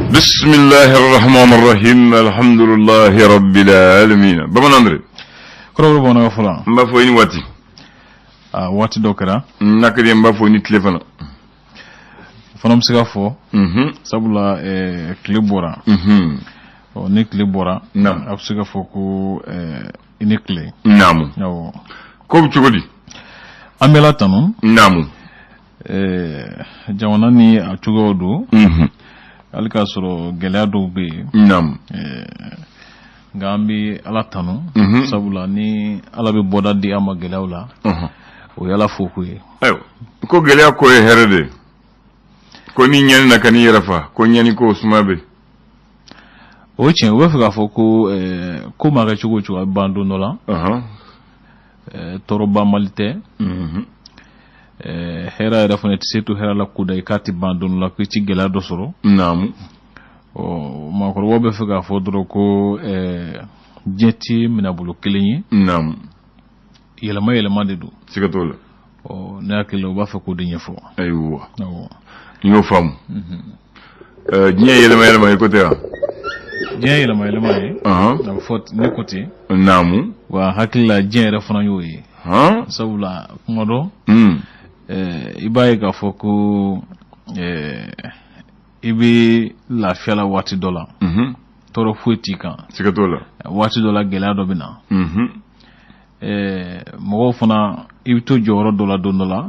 بسم الله الرحمن الرحيم الحمد لله رب العالمين. Bamanan Andre. Kɔrɔbɔrɔ bamanankan fɔlɔ. N b'a fɔ i ni waati. A waati dɔ kɛra. N nakiri, n b'a fɔ i ni tile fana. O fana bɛ se ka fɔ. Sabula tile bɔra. Ɔ, ni tile bɔra, a bɛ se ka fɔ ko i ni tile. Naamu. Awɔ. Ko bɛ cogo di? An bɛ Ala tanu. Naamu. Jamana ni a cogoyaw don. Hali k'a sɔrɔ gɛlɛya dɔw bɛ yen. Nka an bɛ Ala tanu. Sabula ni Ala bɛ bɔda di an ma gɛlɛyaw la, o ye Ala fo ko ye. Ayiwa, ko gɛlɛya ko ye hɛrɛ de ye. Ko ni ɲani na ka n'i yɛrɛ fa, ko ɲani ko suma bɛ. O ye tiɲɛ, u bɛ fɛ k'a fɔ ko ko maa kɛ cogo o cogo, a bɛ ban don dɔ la. Tɔɔrɔ banbali tɛ. Hɛrɛ yɛrɛ fana tɛ se to hɛrɛ la koda i k'a tɛ ban don dɔ la, ko i ti gɛlɛya dɔ sɔrɔ. Ɔ, maakɔrɔbaw bɛ fɛ k'a fɔ dɔrɔn ko diɲɛ tɛ minɛbolo kelen ye. Yɛlɛma yɛlɛma de don. Siga t'o la. Ɔ, ne hakili la, u b'a fɛ k'o de ɲɛfɔ. Ayiwa. Awɔ. N y'o faamu. Diɲɛ yɛlɛma yɛlɛma ye ko tɛ wa? Diɲɛ yɛlɛma yɛlɛma ye. A bɛ fɔ ne ko ten. Wa hakili la, diɲɛ yɛrɛ fana y'o ye. Sabula kuma dɔ, i b'a ye k'a fɔ ko i bɛ lafiya la waati dɔ la. Tɔɔrɔ foyi t'i kan. Siga t'o la. Waati dɔ la, gɛlɛya dɔ bɛ na. Mɔgɔw fana, i bɛ to jɔyɔrɔ dɔ la don dɔ la.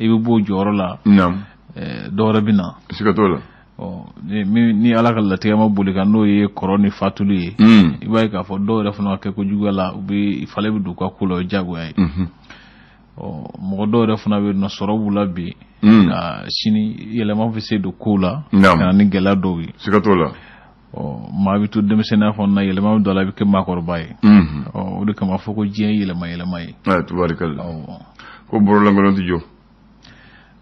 I bɛ bɔ o jɔyɔrɔ la. Dɔ wɛrɛ bɛ na. Siga t'o la. Ɔ, ni Ala ka latigɛ ma boli kan, n'o ye kɔrɔ ni fatuli ye, i b'a ye k'a fɔ dɔw yɛrɛ fana ka kɛ kojuguya la, u bɛ falen bɛ don u ka ko la, o ye diyagoya ye. Ɔ, mɔgɔ dɔw yɛrɛ fana bɛ yen nɔ, sɔrɔ b'u la bi, nka sini yɛlɛma bɛ se don kow la ka na ni gɛlɛya dɔw ye. Siga t'o la. Ɔ, maa bɛ to denmisɛnninya fana na, yɛlɛma bɛ don a la, i bɛ kɛ maakɔrɔba ye. Ɔ, o de kama a fɔ ko diɲɛ ye yɛlɛma yɛlɛma ye. Ayi, tubarikalla. Ko bɔrɔ lankolon tɛ jɔ.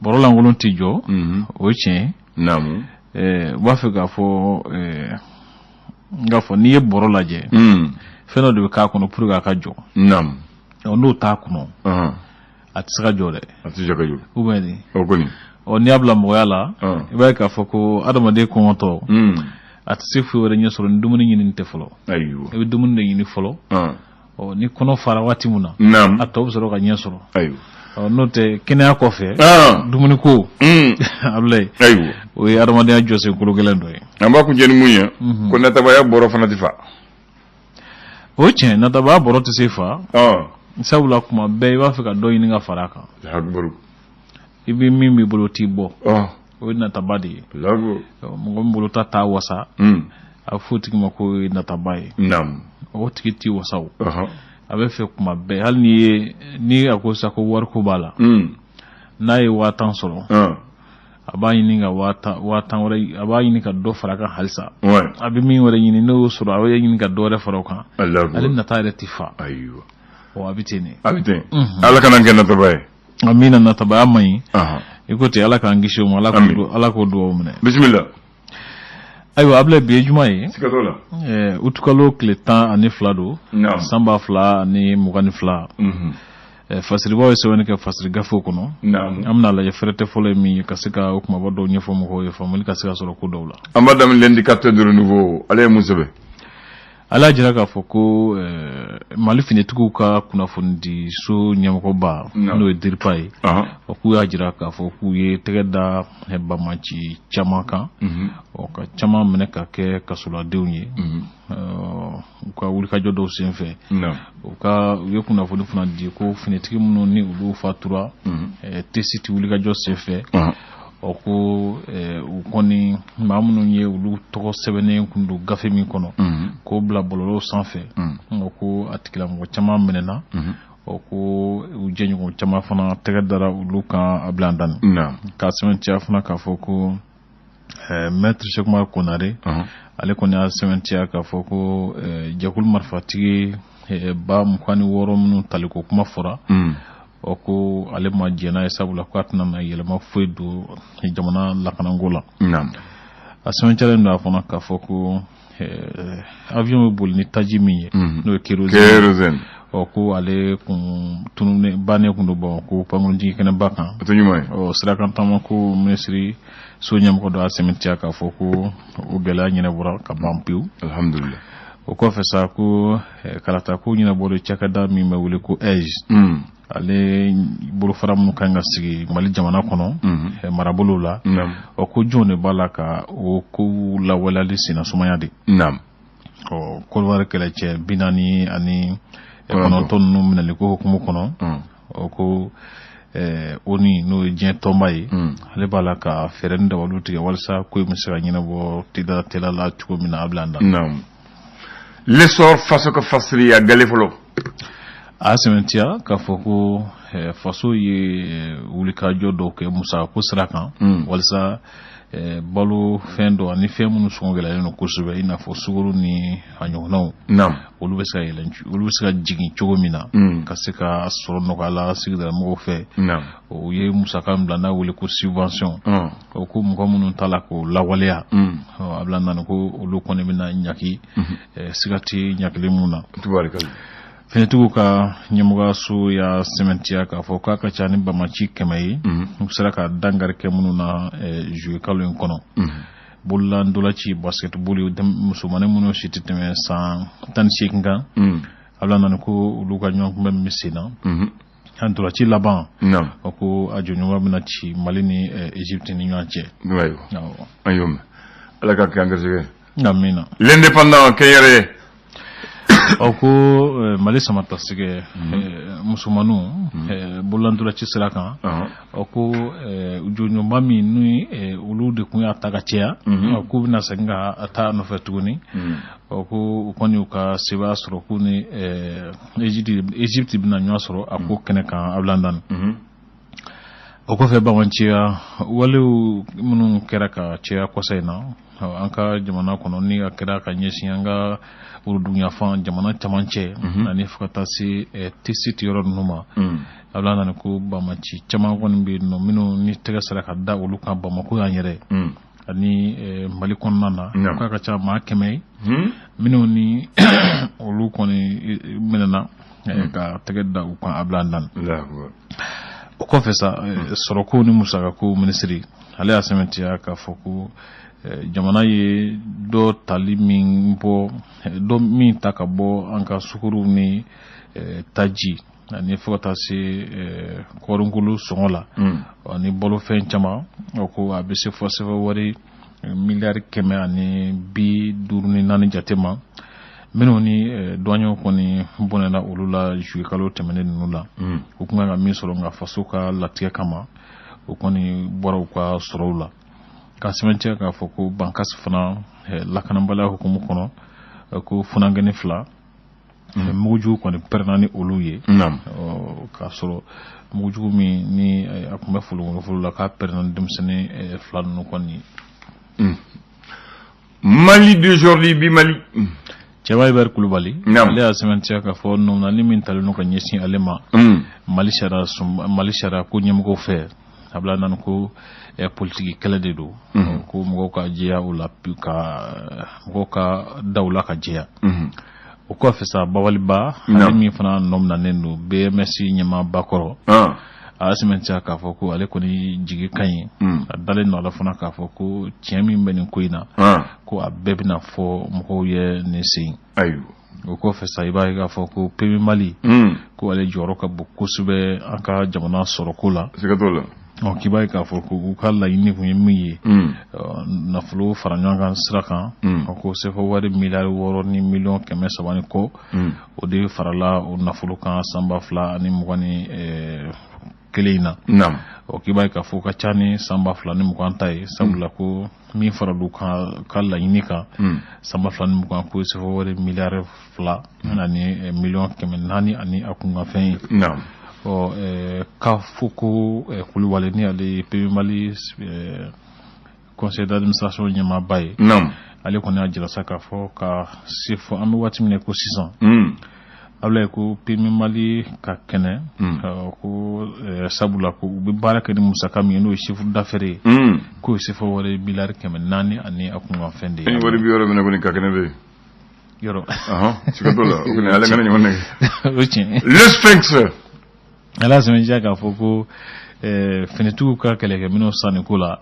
Bɔrɔ lankolon tɛ jɔ, o ye tiɲɛ ye. U b'a fɛ k'a fɔ, n k'a fɔ n'i ye bɔrɔ lajɛ, fɛn dɔ de bɛ k'a kɔnɔ pour que a ka jɔ. Ɔ, n'o t'a kɔnɔ, a tɛ se ka jɔ dɛ. A tɛ se ka jɔ. Ou bien ni. O kɔni. Ɔ, n'i y'a bila mɔgɔya la, i b'a ye k'a fɔ ko adamaden kɔngɔtɔ, a tɛ se foyi wɛrɛ ɲɛ sɔrɔ ni dumuni ɲinini tɛ fɔlɔ. Ayiwa. I bɛ dumuni de ɲini fɔlɔ. Ɔ, ni kɔnɔ fara waati min na, a tɔ bɛ sɔrɔ ka ɲɛ sɔrɔ. Ayiwa. Ɔ, n'o tɛ, kɛnɛya kɔfɛ, dumuni ko, Abulayi, Ayiwa. o ye adamadenya jɔsen kolo gɛlɛn dɔ ye. An b'a kuncɛ ni mun ye? Ko natabaya bɔrɔ fana tɛ fa. O ye tiɲɛ, natabaya bɔrɔ tɛ se fa. Sabula kuma bɛɛ i b'a fɛ ka dɔ ɲini ka fara a kan. Akbaru. I bɛ min b'i bolo t'i bɔ. O ye nataba de ye. Allahu. Mɔgɔ min bolo ta t'a wasa, a bɛ fɔ o tigi ma ko ye nataba ye. O tigi t'i wasa o. A bɛ fɛ kuma bɛɛ, hali n'i ye, ni a ko sisan ko wariko b'a la, n'a ye 50 000 sɔrɔ, a b'a ɲini ka 10 000 wɛrɛ, a b'a ɲini ka dɔ fara a kan halisa. A bɛ min wɛrɛ ɲini, n'o y'o sɔrɔ, a bɛ ɲini ka dɔ wɛrɛ fara o kan. Ale nata yɛrɛ tɛ fa. Ayiwa. Ɔ, a bɛ ten de. A bɛ ten. Ala kana kɛ nataba ye. Amina, natabaya man ɲi. I ko ten, Ala k'an kisi o ma, Ala k'o dugawu minɛ. Bisimila. Ayiwa Abulayi, bi ye juma ye. Siga t'o la. Utukalo tile 12 don. San 2022. Fasiribaw ye sɛbɛnni kɛ fasiri gafew kɔnɔ. An bɛna lajɛ fɛrɛtɛ fɔlɔ ye min ye, ka se ka o kumaba dɔw ɲɛfɔ mɔgɔw ye, faamuyali ka se ka sɔrɔ ko dɔw la. An b'a daminɛ L'Indicateur du Renouveau, ale ye mun sɛbɛn? Ala y'a jira k'a fɔ ko Mali finitigiw ka kunnafoni so ɲɛmɔgɔba, n'o ye DIRPA ye, o k'u y'a jira k'a fɔ k'u ye tɛgɛ da banbaanci caman kan, ɔ, ka caman minɛ ka kɛ kasoladenw ye u ka wulikajɔ dɔw senfɛ. U ye kunnafoni fana di ko finitigi minnu ni olu fatura Tessit wulikajɔ senfɛ, ɔ, ko u kɔni maa minnu ye olu tɔgɔ sɛbɛnnen kun don gafe min kɔnɔ k'o bila bɔlɔlɔw sanfɛ, ɔ, ko a tigilamɔgɔ caman minɛna, ɔ, ko u jɛɲɔgɔn caman fana tɛgɛ dara olu kan a bila dani. K'a sɛbɛntiya fana k'a fɔ ko maître Cheick Oumar Konare, ale kɔni y'a sɛbɛntiya k'a fɔ ko jɛkulu marifatigi 26 000 minnu taliko kuma fɔra, ɔ, ko ale ma jɛn n'a ye, sabula k'a tɛna na yɛlɛma foyi don jamana lakanako la. A sɛbɛntiyalen don a fana k'a fɔ ko avion bɛ boli ni taji min ye, n'o ye kérosène. Ɔ ko ale kun tununnen bannen kun don Bamakɔ pankurunjigin kɛnɛba kan. O tɛ ɲuman ye. Ɔ sirakan taama ko minisiri so ɲɛmɔgɔ dɔ y'a sɛmɛntiya k'a fɔ ko o gɛlɛya ɲɛnabɔra ka ban pewu. Alhamdulillah. O kɔfɛ sa ko kalata ko ɲɛnabɔli cakɛda min bɛ wele ko AIGE, ale bolofara minnu kan ka sigi Mali jamana kɔnɔ marabolow la, ɔ ko jɔn de b'a la ka o kow lawaleyali senna sumaya de. Ɔ Kɔdiwari kɛlɛcɛ 49 ninnu minɛli ko hukumu kɔnɔ, ɔ ko ONU, n'o ye diɲɛ tɔnba ye, ale b'a la ka fɛɛrɛ ni dabaliw tigɛ walasa ko in bɛ se ka ɲɛnabɔ teliya teliya la cogo min na a bila an da. L'essor faso ka fasiri a gale fɔlɔ. A y'a sɛmɛntiya k'a fɔ ko faso ye wulikajɔ dɔw kɛ musakako sira kan, walasa balo fɛn dɔ ani fɛn minnu sɔngɔ gɛlɛyalen don kosɛbɛ, i n'a fɔ sukaro ni a ɲɔgɔnnaw, olu bɛ se ka yɛlɛn, olu bɛ se ka jigin cogo min na, ka se ka sɔrɔ nɔgɔya la sigidala mɔgɔw fɛ. O ye musaka min bila n'a wele ko subvention, o ko mɔgɔ minnu t'a la k'o lawaleya, a bila nana ko olu kɔni bɛna ɲaki, siga tɛ ɲakili mun na. Finitigiw ka ɲɛmɔgɔyaso y'a sɛmɛntiya k'a fɔ k'a ka ca ni bamaci 100 ye, u sera ka dankari kɛ minnu na juillet kalo in kɔnɔ. Bolola ndolaci basketball, musomanin minnu si tɛ tɛmɛ san 18 kan, a bila nana ko olu ka ɲɔgɔn kunbɛn min bɛ sen na, an ndolaci laban, o ko a jɔɲɔgɔn bɛna ci Mali ni Egypte ni ɲɔgɔn cɛ. Ayiwa, Ala ka kɛ an garisɛgɛ. Amina. L'indépendant kɛnyɛrɛ. Ɔ ko Mali samatasɛgɛ musomaninw bololantolanci sira kan, ɔ ko jɔnjɔnba min ni olu de tun y'a ta ka caya, k'u bɛna segin ka taa nɔfɛ tuguni. Ɔ ko u kɔni y'u ka sebaaya sɔrɔ, k'u ni Egypte bɛna ɲɔgɔn sɔrɔ a ko kɛnɛ kan Abilandan. O kɔfɛ, bamanciya walew minnu kɛra ka caya kɔsa in na an ka jamana kɔnɔ, ni a kɛra ka ɲɛsin an ka woroduguyanfan jamana camancɛ ani fo ka taa se Tessit yɔrɔ ninnu ma, a bila nana ko bamaci caman kɔni bɛ yen nɔ minnu ni tɛgɛ sera ka da olu kan Bamakɔ yan yɛrɛ ani Mali kɔnɔna na, k'a ka ca maa 100 ye minnu ni olu kɔni minɛna ka tɛgɛ da u kan a bila nana. O kɔfɛ sa, sɔrɔko ni musakako minisiri, ale y'a sɛmɛntiya k'a fɔ ko jamana ye dɔ tali min bɔ, dɔ min ta ka bɔ an ka sukaro ni taji ani fo ka taa se kɔɔrinkolo sɔngɔ la ani balofɛn caman, o ko a bɛ se fɔ sɛbɛn wari miliyari 154 jate ma, minnu ni douaniers kɔni bɔnɛna olu la juillet kalo tɛmɛnen ninnu la. U kun kan ka min sɔrɔ, nka faso ka latigɛ kama, o kɔni bɔra u ka sɔrɔw la. Ka sɛmɛntiya k'a fɔ ko Bankasi fana lakanabaliya hukumu kɔnɔ, ko funankɛnin 2 mugujugu kɔni pɛrɛnna ni olu ye, k'a sɔrɔ mugujugu min ni a tun bɛ folonkolonfolo la, k'a pɛrɛnna ni denmisɛnnin 2 ninnu kɔni ye. Mali d'aujourd'hui, bi Mali. Cɛba Hubert Kulubali, ale y'a sɛmɛntiya k'a fɔ nɔminali min talen don ka ɲɛsin ale ma Mali sariya ko ɲɛmɔgɔw fɛ, a bila nana ko politiki kɛlɛ de don, ko mɔgɔw ka jɛya o la, ka mɔgɔw ka da o la ka jɛya. O kɔfɛ sa, Babaliba, ale min fana nɔ minɛnen don BMS ɲɛmaaba kɔrɔ, a y'a sɛmɛntiya k'a fɔ ko ale kɔni jigi ka ɲi, a dalen don a la fana k'a fɔ ko tiɲɛ min bɛ nin ko in na, ko a bɛɛ bɛna fɔ mɔgɔw ye nin sen. O kɔfɛ sa, i b'a ye k'a fɔ ko PMU Mali, ko ale jɔyɔrɔ ka bon kosɛbɛ an ka jamana sɔrɔko la. Siga t'o la. Ɔ k'i b'a ye k'a fɔ ko u ka laɲini kun ye min ye, nafolo fara ɲɔgɔn kan sira kan, ko CFA wari miliyari 6 ni miliyɔn 300 ni kɔ, o de farala o nafolo kan san 2021 in na. Ɔ k'i b'a ye k'a fɔ ka ca ni san 2020 ta ye, sabula ko min faral'u ka laɲini kan san 2020, ko CFA wari miliyari 2 ani miliyɔn 400 ani a kunkanfɛn ye. Ɔ k'a fɔ ko Kulubali, ni ale ye PMU Mali conseil d'administration ɲɛmaaba ye, ale kɔni y'a jira sa k'a fɔ ka se fɔ an bɛ waati min na ko sisan, Abulaye, ko PMU Mali ka kɛnɛ, ko sabula ko u bɛ baara kɛ ni musaka min ye, n'o ye chiffre d'affaires ye, k'o ye CFA wari miliyari 400 ani a kunkanfɛn de ye. Wari bɛ yɔrɔ min na kɔni, ka kɛnɛ bɛ yen. Yɔrɔ. Siga t'o la, o kɔni ala kana ɲɔgɔn nɛgɛ. O tiɲɛ. Le Sphinx. Ala sɛmɛntiya k'a fɔ ko finitigiw ka kɛlɛkɛminɛw sanniko la,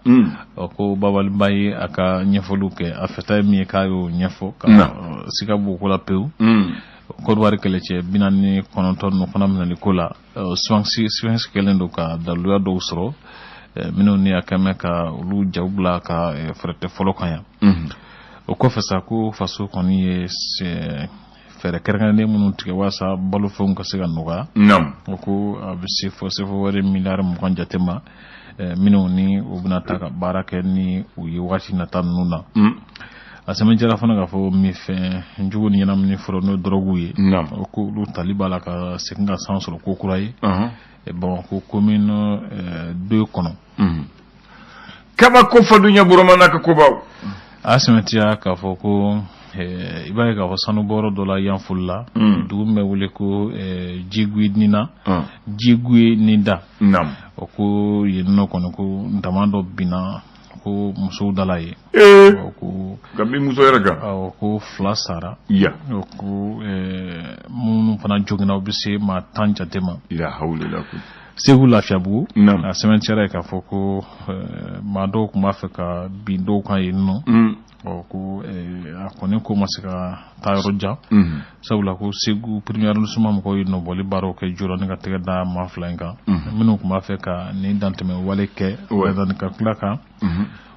ko Babaliba ye a ka ɲɛfɔliw kɛ, a fɛta ye min ye k'a y'o ɲɛfɔ, ka siga b'o ko la pewu. Kɔdiwari kɛlɛcɛ 49 ninnu fana minɛli ko la, Sphinx kɛlen don ka daluya dɔw sɔrɔ minnu ni a kɛmɛ ka olu jaw bila ka fɛrɛtɛ fɔlɔ kan yan. O kɔfɛ sa, ko faso kɔni ye fɛɛrɛ kɛrɛnkɛrɛnnen minnu tigɛ walasa balofɛnw ka se ka nɔgɔya, o ko a bɛ se fɔ CFA wari miliyari 20 jate ma, minnu ni u bɛna ta ka baara kɛ ni u ye waati nata ninnu na. A sɛmɛnjɛra fana k'a fɔ minfɛn jugu ni ɲɛnamini fɔlɔ, n'o ye dɔrɔguw ye, o ko olu tali b'a la ka segin ka san sɔrɔ ko kura ye Bamakɔ commune 2 kɔnɔ. Kabako fadunya burama n'a ka kobaw. A sɛmɛntiya k'a fɔ ko i b'a ye k'a fɔ sanubɔyɔrɔ dɔ la Yanfolila, dugu min bɛ wele ko Jiguinina, Jiguininda, o ko yen nɔ kɔni ko dama dɔ binna ko musow dala ye. Ko ka bin muso yɛrɛ kan. Awɔ, ko 2 sara. O ko minnu fana joginna, u bɛ se maa 10 jate ma. La hawla la quwwata. Segu Lafiyabugu, a sɛmɛntiyara ye k'a fɔ ko maa dɔw tun b'a fɛ ka bin dɔw kan yen nɔ. Ɔ ko a kɔni ko ma se ka taa yɔrɔ jan, sabula ko Segu premier arrondissement mɔgɔw ye nɔbɔli baaraw kɛ joona ni ka tɛgɛ da maa 2 in kan minnu tun b'a fɛ ka nin dantɛmɛ wale kɛ, ka tila kan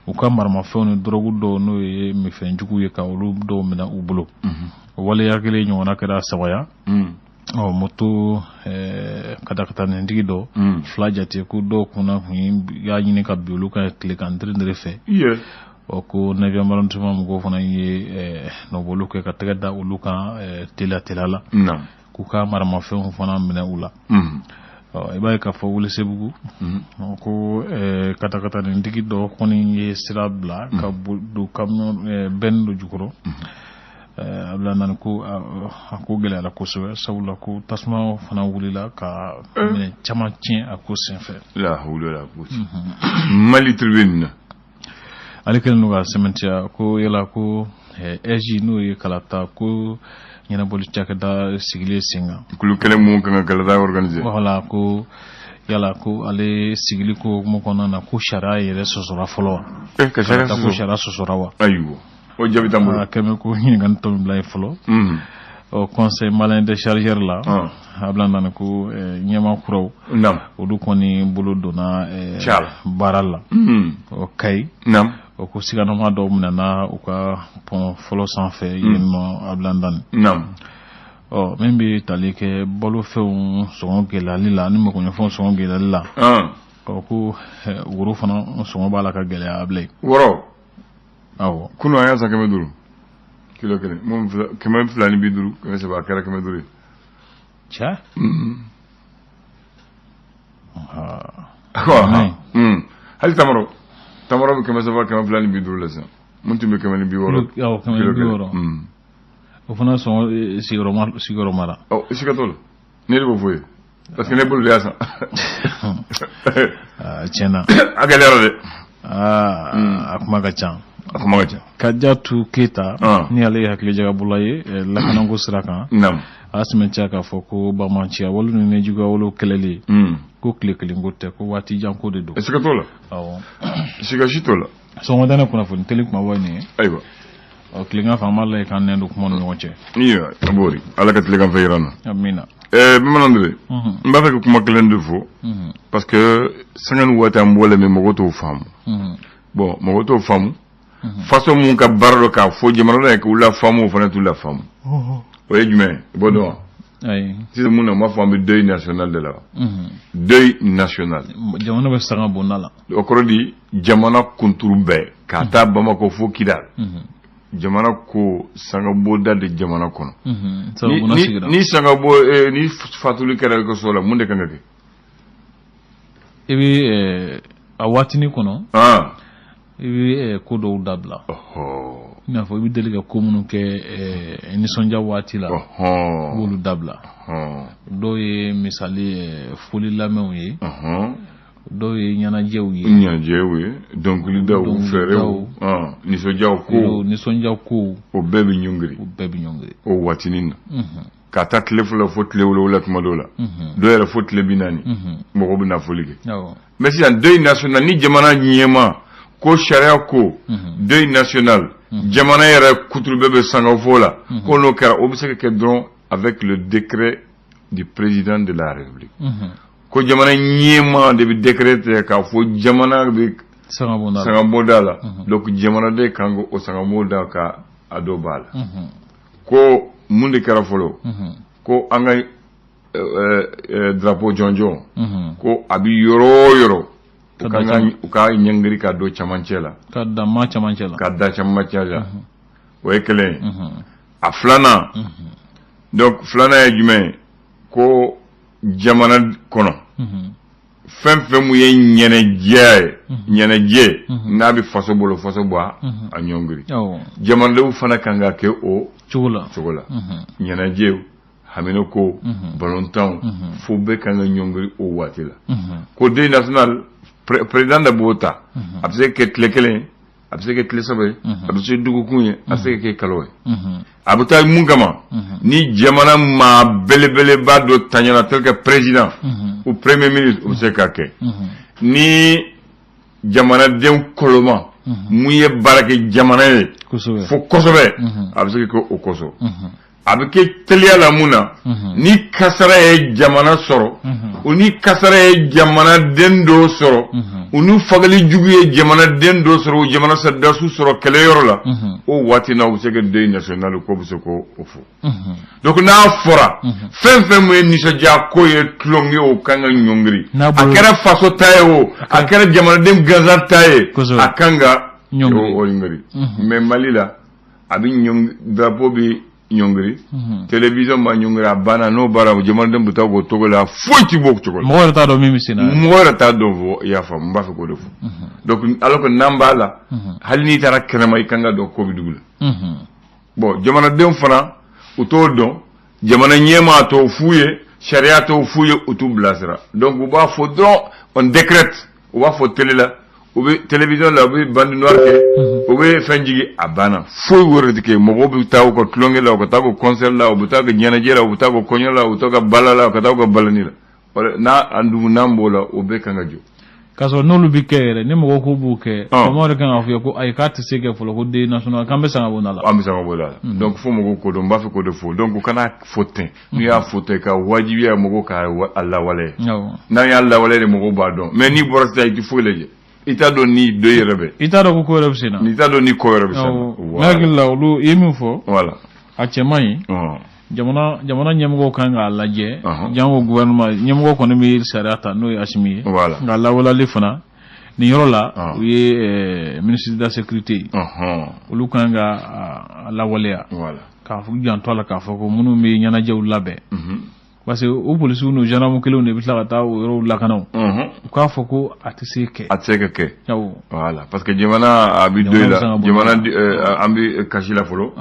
u ka maramafɛnw ni dɔrɔgu dɔw, n'o ye minfɛnjugu ye, ka olu dɔw minɛ u bolo. O waleya kelen ɲɔgɔnna kɛra Sabaya. Ɔ moto katakatanin-tigi dɔ 2 jate ko dɔw kunna kun y'a ɲini ka bin olu kan tilegan ntere fɛ. Ɔ ko neuvième arrondissement mɔgɔw fana ye nɔbɔliw kɛ ka tɛgɛ da olu kan teliya teliya la, k'u ka maramafɛnw fana minɛ u la. Ɔ i b'a ye k'a fɔ Welesebugu, ko katakatanin-tigi dɔ kɔni ye sira bila ka don camion bɛn dɔ jukɔrɔ. A bila nani ko a ko gɛlɛyara kosɛbɛ, sabula ko tasuma fana wulila ka minɛ caman tiɲɛ a ko senfɛ. La hawla la quwwata. Mali Tribune. Ale kɛlen don ka sɛmɛntiya ko yala ko AIGE, n'o ye kalata ko ɲɛnabɔli cakɛda sigilen sen kan. Kulu kɛlɛ mun kan ka kalata organiser. Wala ko yala ko ale sigili ko hukumu kɔnɔna na, ko sariya yɛrɛ sɔsɔra fɔlɔ wa? Ka sariya sɔsɔ. Ko sariya sɔsɔra wa? Ayiwa, o jaabi t'an bolo. A kɛmɛ ko ɲininkali tɔ min bila yen fɔlɔ. Ɔ Conseil malien des chargeurs la, a bila nana ko ɲɛmaa kuraw, olu kɔni bolo donna baara la. Ɔ Kayi, o ko siganama dɔw minɛna u ka pɔn fɔlɔ sanfɛ yen nɔ, a bila dani. Ɔ min bɛ tali kɛ balofɛnw sɔngɔ gɛlɛyali la ani magoɲɛfɛnw sɔngɔ gɛlɛyali la, ɔ ko woro fana sɔngɔ b'a la ka gɛlɛya a bila yen. Woro. Awɔ. Kunun an y'a san 500 kilo kelen, mun 250, 300, a kɛra 500 ye. Cɛ. Hali tamaro bɛ 300, 250 la sisan, mun tun bɛ 160. Awɔ, 160. O fana sɔngɔ sigiyɔrɔma la. Ɔ siga t'o la, ne de b'o fɔ ye parce que ne bolo de y'a san. Tiɲɛ na. A gɛlɛyara dɛ. A kuma ka ca. A kuma ka ca. Kadiatou Keita, ni ale ye hakilijagabɔla ye lakanako sira kan, a sɛmɛntiya k'a fɔ ko banbaanciya wale ni juguya walew kɛlɛli, ko tile kelen ko tɛ, ko waati jan ko de don. Siga t'o la. Awɔ. Siga si t'o la. Sɔgɔmada in kunnafoni teli kumaba ye nin ye. Ayiwa. Ɔ tilegan fɛ an b'a lajɛ k'an nɛn don kuma ni ɲɔgɔn cɛ. Iya, a b'o de. Ala ka tilegan fɛ yira an na. Amina. Bamanan Dere, n b'a fɛ ka kuma kelen de fɔ. Parce que sanga ni waati an bɔlen mais mɔgɔw t'o faamu. Bon, mɔgɔw t'o faamu. Façon mun ka baara dɔ k'a fɔ jamana dɔ ye k'u la faamu, o fana t'u la faamu. O ye jumɛn ye? I b'o dɔn wa? Ayi. Sisan mun na u b'a fɔ an bɛ deuil national de la wa? Deuil national. Jamana bɛ sanga bonda la. O kɔrɔ di jamana kunturu bɛɛ k'a taa Bamakɔ fo Kidal. Jamana ko sangabonda de jamana kɔnɔ. Ni sangabo ni fatuli kɛra i ka so la, mun de kan ka kɛ? I bɛ a waatinin kɔnɔ. I bɛ ko dɔw dabila. I n'a fɔ i bɛ deli ka ko minnu kɛ nisɔndiya waati la, i b'olu dabila. Dɔw ye misali foli lamɛnw ye. Dɔw ye ɲɛnajɛw ye. Ɲɛnajɛw ye, dɔnkilidaw, fɛɛrɛw, nisɔndiyaw ko. Nisɔndiyaw ko. O bɛɛ bɛ ɲɔngiri. O bɛɛ bɛ ɲɔngiri. O waatinin na. Ka taa tile 2 fo tile 7 tuma dɔw la. Dɔw yɛrɛ fo tile 40. Mɔgɔw bɛ na foli kɛ. Mais sisan deuil national, ni jamana ɲɛmaa ko sariya ko deuil national, jamana yɛrɛ kuturu bɛɛ bɛ sangafo la, ko n'o kɛra, o bɛ se ka kɛ dɔrɔn avec le décret du président de la République. Ko jamana ɲɛmaa de bɛ décret tigɛ k'a fɔ jamana bɛ sangabonda la. Donc jamanaden kan k'o sangabonda ka a dɔ b'a la. Ko mun de kɛra fɔlɔ? Ko an ka drapeau jɔnjɔn, ko a bɛ yɔrɔ o yɔrɔ, u ka ɲɛngiri ka don camancɛ la. Ka da maa camancɛ la. Ka da camancɛ la. O ye kelen ye. A filanan, donc filanan ye jumɛn ye? Ko jamana kɔnɔ fɛn fɛn mun ye ɲɛnajɛ ye, ɲɛnajɛ n'a bɛ faso bolo, faso bɔ a ɲɔngiri. Jamanadenw fana kan ka kɛ o cogo la. Cogo la. Ɲɛnajɛw, haminako, balontanw, fo bɛɛ kan ka ɲɔngiri o waati la. Ko deuil national, président de b'o ta. A bɛ se ka kɛ tile 1, a bɛ se ka kɛ tile 3 ye, a bɛ se dɔgɔkun ye, a bɛ se ka kɛ kalo ye. A bɛ taa mun kama? Ni jamana maa belebeleba dɔ taɲana, tel que président ou premier ministre, o bɛ se ka kɛ. Ni jamanaden koloma mun ye baara kɛ jamana ye fo kosɛbɛ, a bɛ se ka kɛ o kosɔn. A bɛ kɛ teliya la mun na? Ni kasara ye jamana sɔrɔ, o ni kasara ye jamanaden dɔw sɔrɔ, u ni fagali jugu ye jamanaden dɔw sɔrɔ, o jamana sɔrɔdasiw sɔrɔ kɛlɛyɔrɔ la, o waati na, u bɛ se ka deuil national ko bɛ se k'o fɔ. Donc n'a fɔra fɛn fɛn mun ye nisɔndiya ko ye, tulonkɛ, o kan ka ɲɔngiri. A kɛra faso ta ye o, a kɛra jamanaden gansan ta ye, a kan ka ɲɔngiri. Mais Mali la, a bɛ ɲɔngiri, drapeau bɛ ɲɔngiri, télévision ma ɲɔngiri, a banna. N'o baara, jamanaden bɛ taa k'o cogo la, foyi ti bɔ o cogo la. Mɔgɔ yɛrɛ t'a dɔn min bɛ sen na. Mɔgɔ yɛrɛ t'a dɔn fɔ, i y'a faamu? N b'a fɛ k'o de fɔ. Donc alors que n'an b'a la, hali n'i taara kɛnɛma, i kan ka dɔn ko bɛ dugu la. Bon, jamanadenw fana, u t'o dɔn, jamana ɲɛmaa t'o f'u ye, sariya t'o f'u ye, u t'u bilasira. Donc u b'a fɔ dɔrɔn on décrète, u b'a fɔ télé la, u bɛ télévision la, u bɛ bande noire kɛ, u bɛ fɛn jigin, a banna, foyi wɛrɛ tɛ kɛ. Mɔgɔw bɛ taa u ka tulonkɛ la, u ka taa u ka concert la, u bɛ taa u ka ɲɛnajɛ la, u bɛ taa u ka kɔɲɔ la, u bɛ taa u ka bala la, u ka taa u ka balani la. N'a an dun n'an b'o la, o bɛɛ kan ka jɔ. K'a sɔrɔ n'olu bɛ kɛ yɛrɛ, ni mɔgɔw ko b'u kɛ, faamaw yɛrɛ kan k'a fɔ ko ayi, k'a tɛ se kɛ fɔlɔ, ko deuil national, k'an bɛ sangabonda la. An bɛ sangabonda la. Donc fo mɔgɔw k'o dɔn, n b'a fɛ k'o de fɔ. Donc u kana fɔ ten. N'u y'a fɔ ten, ka wajibiya mɔgɔw ka a lawaleya. N'an y'a lawaleya de, mɔgɔw b'a dɔn. Mais n'i bɔra sisan, i tɛ foyi lajɛ. I t'a dɔn ni dɔ yɛrɛ bɛ. I t'a dɔn ko ko yɛrɛ bɛ sen na. I t'a dɔn ni ko yɛrɛ bɛ sen na. Ne hakili la, olu i ye min fɔ. Voilà. A cɛ man ɲi. Jamana ɲɛmɔgɔw kan k'a lajɛ. Jango gouvernement ɲɛmɔgɔ kɔni bɛ sariya ta, n'o ye Assimi ye. Voilà. Nka lawaleyali fana nin yɔrɔ la, u ye ministre de la sécurité ye. Olu kan ka lawaleya. Voilà. K'a janto a la k'a fɔ ko minnu bɛ ɲɛnajɛw labɛn. Parce que o polisiw n'o gendarme kelenw de bɛ tila ka taa o yɔrɔw lakana. U k'a fɔ ko a tɛ se kɛ. A tɛ se ka kɛ. Voilà, parce que jamana a bɛ deuil la, jamana an bɛ kasi la fɔlɔ.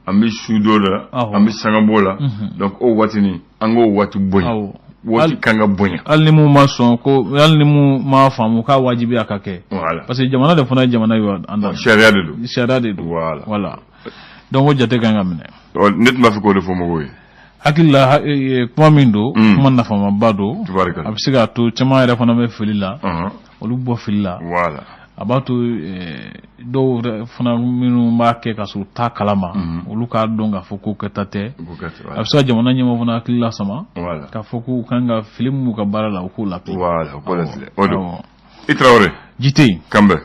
An bɛ su dɔ la, an bɛ sangabɔ la. Donc o waati nin, an k'o waati bonya. Waati kan ka bonya. Hali ni mun ma sɔn ko, hali ni mun ma faamu k'a wajibi a ka kɛ. Voilà. Parce que jamana de fana ye jamana ye an da. Sariya de don. Sariya de don. Voilà. Voilà. Donc o jate kan ka minɛ. Ne tun b'a fɛ k'o de fɔ mɔgɔw ye. Hakili la, kuma min don, kuma nafamaba don. A bɛ se k'a to caman yɛrɛ fana bɛ fili la, olu bɔ fili la. Voilà. A b'a to dɔw fana minnu b'a kɛ ka sɔrɔ u t'a kalama, olu k'a dɔn k'a fɔ ko kɛta tɛ. A bɛ se ka jamana ɲɛmɔgɔ fana hakili la sama, k'a fɔ k'u kan ka fili min b'u ka baara la, u k'o latilen. Voilà, u k'o latilen. O don. I Tarawele. Ji tɛ yen. Kanbɛn.